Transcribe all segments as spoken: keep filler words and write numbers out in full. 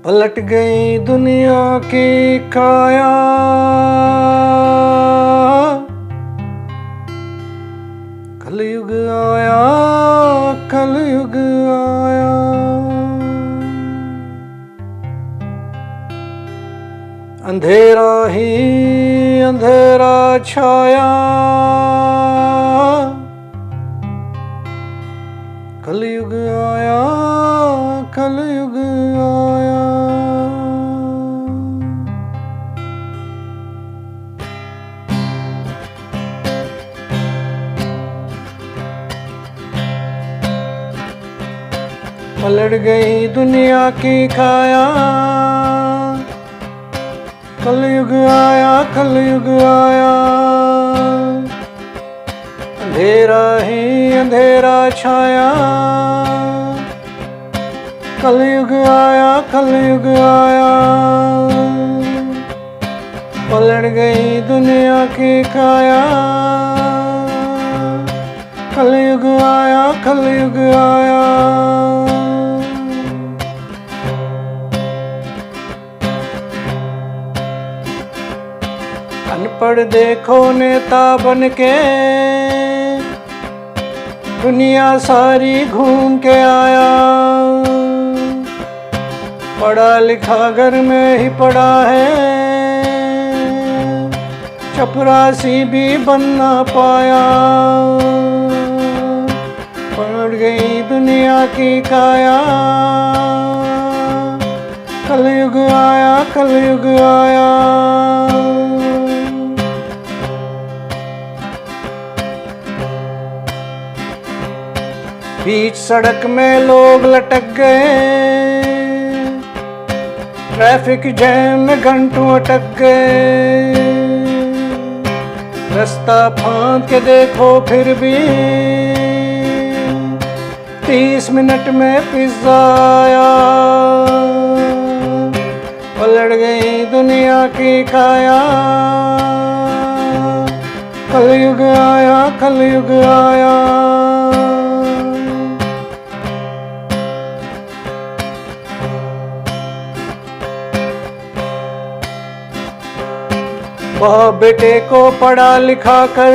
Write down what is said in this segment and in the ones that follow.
پلٹ گئی دنیا کی کایا، کليگ آيا، ڪليگ آيا. اندهيرا هي اندهيرا ڇايا، ڪليگ آيا، ڪليگ آيا. پلٹ گئی دنيا ڪي ڪايا، ڪليگ آيا، ڪليگ آيا. اندهيرا هي اندهيرا ڇايا، ڪليگ آيا، ڪليگ آيا. پلٽ گئي دنيا ڪي ڪايا، ڪليگ آيا، ڪليگ آيا. ان پڙهه ديکو نيتا بن ڪي دنيا ساري گهوم ڪي آيا. پڙها لکها گهر ۾ هي پڙها هي، چپراسي به بن نه پايا. پلٽ گئي دنيا ڪي ڪايا، ڪليگ آيا، ڪليگ آيا. بيچ سڙڪ ۾ لوگ لٽڪ گئي، ٽريفڪ جيم ۾ گهنٽون اٽڪ گئي. رستا ڦاند ڪي ديکو ڦر به تيس منٽ ۾ پزا آيا. پلٽ گئي دنيا ڪي ڪايا، ڪليگ آيا، ڪليگ آيا. باپ بيٽي ڪو پڙها لکها ڪر،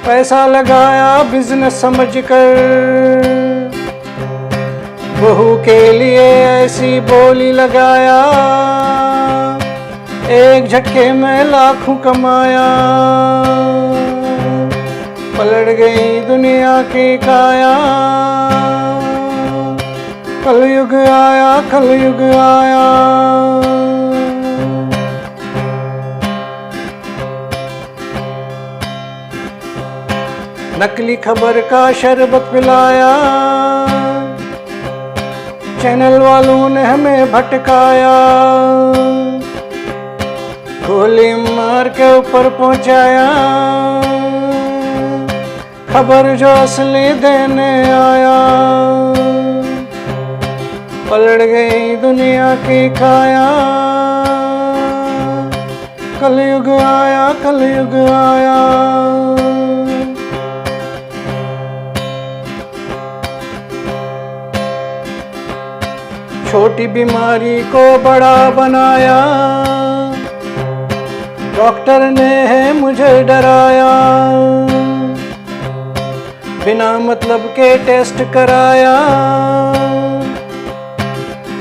پئسا لڳايا بزنس سمجهه ڪر. بهو ڪي ليئي ايسي ٻولي لڳايا، ايڪ جهٽڪي ۾ لاکون ڪمايا. پلٽ گئي دنيا ڪي ڪايا، ڪليگ آيا، ڪليگ آيا. نقلي خبر ڪا شربت پلايا، چينل والون همي ڀٽڪايا. گولي مار ڪي اپر پهچايا، خبر جو اصلي دين آيا. پلٽ گئي دنيا ڪي ڪايا، ڪليگ آيا، ڪليگ آيا. ڇوٽي بيماري ڪو بڙا بنايا، ڊاڪٽر ني هي مجهي ڊرايا. بنا مطلب ڪي ٽيسٽ ڪرايا،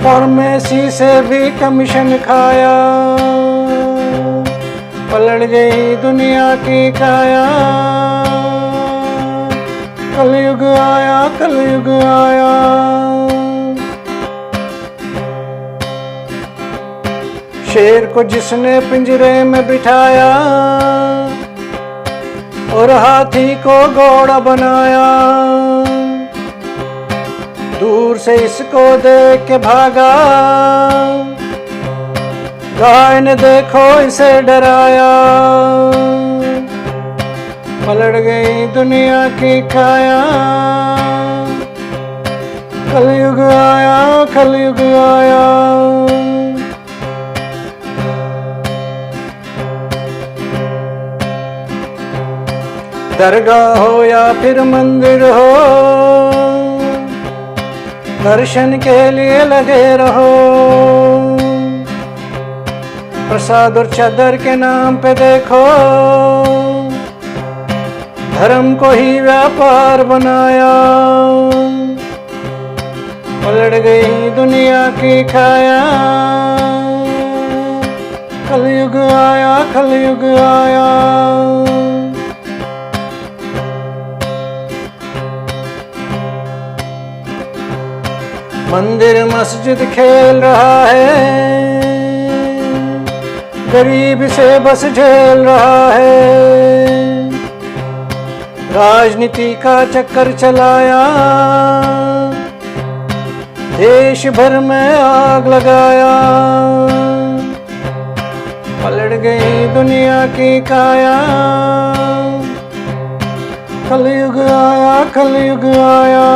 فارميسي سي به ڪميشن کايا. پلٽ گئي دنيا ڪي ڪايا، ڪليگ آيا، ڪليگ آيا. شير ڪو جس ني پنجري ۾ بٺايا، اور هاٿي ڪو گهوڙا بنايا. دور سي اس ڪو ديک ڪي ڀاگا، گائي ني ديکو اسي ڊرايا. پلٽ گئي دنيا ڪي ڪايا، ڪليگ آيا، ڪليگ آيا. درگاهه هو يا پير مندر هو، दर्शन के लिए लगे रहो। प्रसाद और चादर के नाम पे देखो, धर्म को ही व्यापार बनाया। पलट गई दुनिया की काया, कलयुग आया, कलयुग आया। मंदिर मस्जिद खेल रहा है, गरीब से बस झेल रहा है। राजनीति का चक्कर चलाया, देश भर में आग लगाया। पलट गई दुनिया की काया, कलयुग आया, कलयुग आया।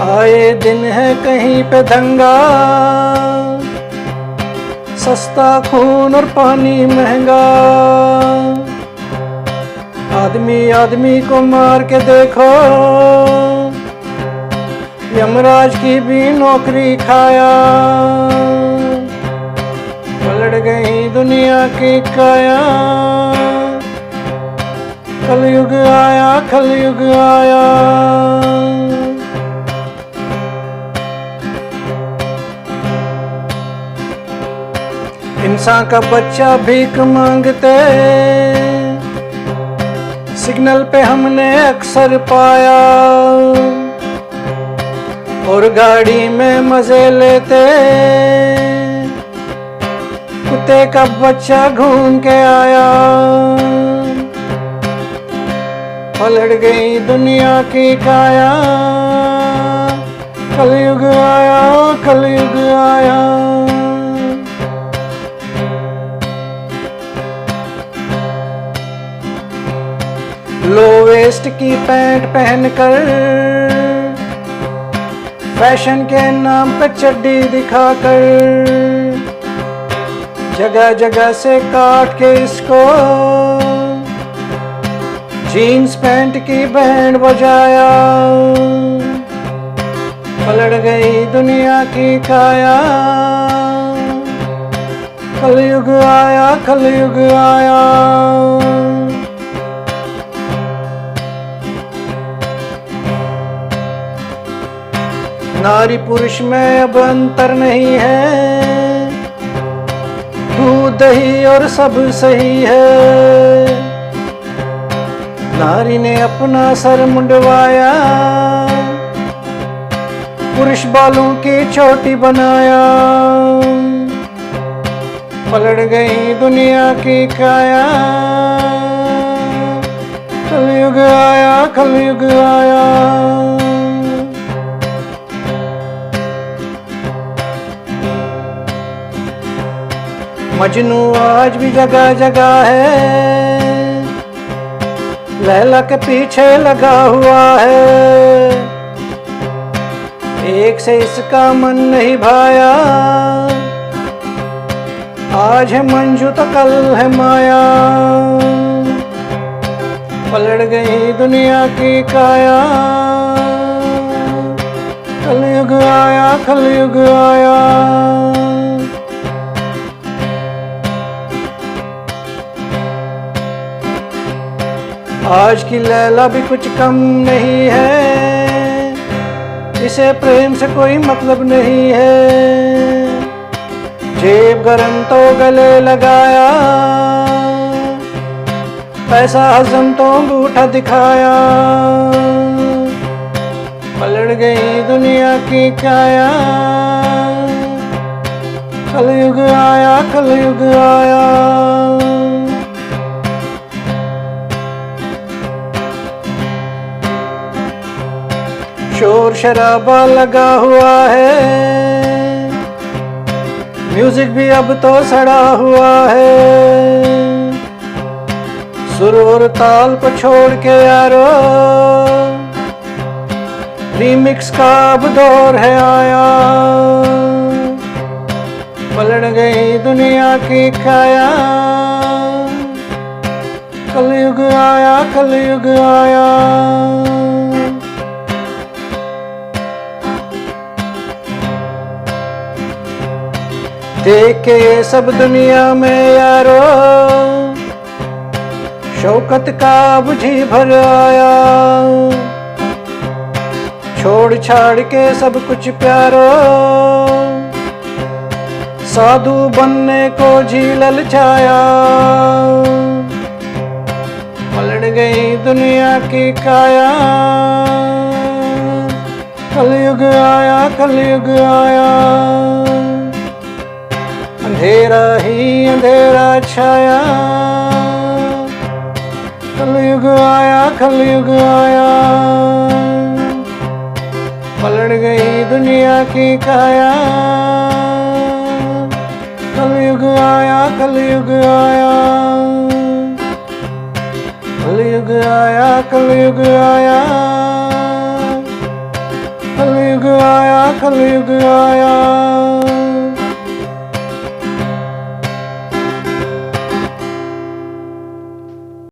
आए दिन है कहीं पे दंगा, सस्ता खून और पानी महंगा। आदमी आदमी को मार के देखो, यमराज की भी नौकरी खाया। पलट गई दुनिया की काया, कलयुग आया, कलयुग आया। इंसान का बच्चा भीख मांगते सिग्नल पे हमने अक्सर पाया, और गाड़ी में मजे लेते कुत्ते का बच्चा घूम के आया। पलट गई दुनिया की काया, कलयुग आया, कलयुग आया। लो वेस्ट की पैंट पहनकर, फैशन के नाम पे चड्डी दिखाकर, जगह जगह से काट के इसको जीन्स पैंट की बैंड बजाया। पलट गई दुनिया की काया, कलयुग आया, कलयुग आया। नारी पुरुष में अब अंतर नहीं है, दूध दही और सब सही है। नारी ने अपना सर मुंडवाया, पुरुष बालों की चोटी बनाया। पलट गई दुनिया की काया, कलयुग आया, कलयुग आया। मजनू आज भी जगह जगह है, लैला के पीछे लगा हुआ है। एक से इसका मन नहीं भाया, आज है मंजू तो कल है माया। पलट गई दुनिया की काया, कलयुग आया, कलयुग आया। आज की लैला भी कुछ कम नहीं है, इसे प्रेम से कोई मतलब नहीं है। जेब गरम तो गले लगाया, पैसा हजम तो अंगूठा दिखाया। पलट गई दुनिया की काया, कलयुग आया, कलयुग आया। शोर शराबा लगा हुआ है, म्यूजिक भी अब तो सड़ा हुआ है। सुर और ताल को छोड़ के यारो, रीमिक्स का अब दौर है आया। पलट गई दुनिया की काया, کليگ آيا، کليگ آيا. ديکھ کے يہ سب دنيا مين يارو، شوڪت ڪا بجهي ڀر آيا. ڇوڙ ڇاڙ ڪي سڀ ڪجهه پيارو، ساڌو بني ڪو جهي للچايا. پلڙ گئي دنيا ڪي ڪايا، ڪليگ آيا، ڪليگ آيا. انڌيرا هي انڌيرا ڇايا، ڪليگ آيا، ڪليگ آيا. پلڙ گئي دنيا ڪي ڪايا، ڪليگ آيا، ڪليگ آيا. ڪليگ آيا، ڪليگ آيا. ڪليگ آيا، ڪليگ آيا.